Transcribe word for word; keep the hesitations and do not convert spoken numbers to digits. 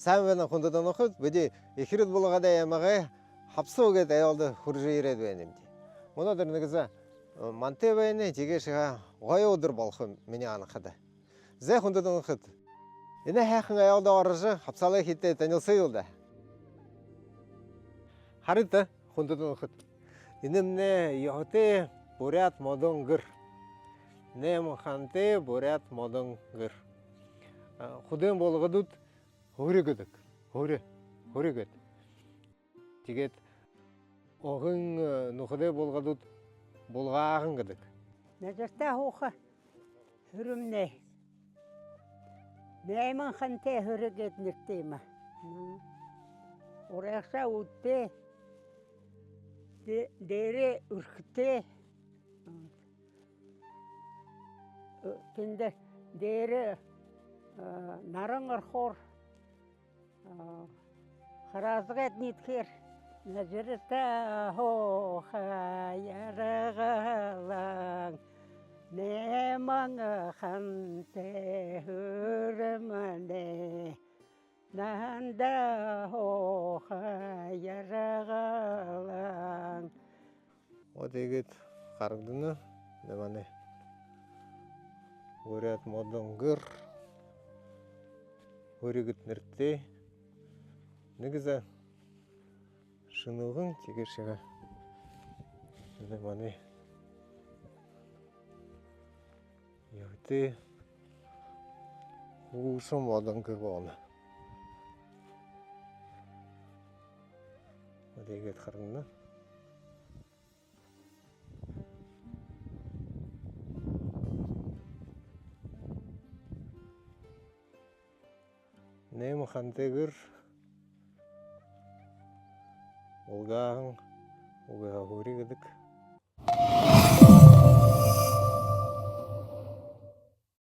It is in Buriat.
Сайн байна, хүндэтэ нүхэд! Бидэ Эхирит-Булагадай аймагай Хабсуу гээд айлда хүрэжэ ерээд байнабди. Мүнөөдэр нэгэ зэ, э, мантай байна, тиигэшье һаа гоё үдэр болохо минии һанахада. Зэ, хүндэтэ нүхэд, энэ һайхан айлда орожо, Хабсаалай эхитэй танилсая даа. Харыт даа, хүндэтэ нүхэд. Энэмнай ёһотой буряад модон гэр. Найман ханатай буряад модон гэр. А, хүдөө булагадууд һүри гэдэг. Һүри. Һүри гээд. Тиигээд охин, э, нүхэдэй булагадууд булгаахан гэдэг. Нажартаа һууха һүримнай. Найман ханатай һүри гээд нэрэтэй юм аа. М. Урайхашаа үүдэтэй. Дэ-, дээрээ үрхэтэй. М. Э, тэндэ дээрээ, э, наран орохоор, э, хараазагайд ниидэхээр: «Нажартаа һууха Яргалан, найман ханатай һүримнай, нанда һууха Яргалан». Вот иигээд харагдана. Энэ манай буряад модон гэр. Һүри гээд нэрэтэй. Нэгэ зэ шэнэ үгэн, тиигэшье һаа энэ манай ёһотой һүүлшын модон гэр болоно. Вот иигээд харагдана. Найман ханатай гэр, булгаахан, үгы һаа һүри гэдэг.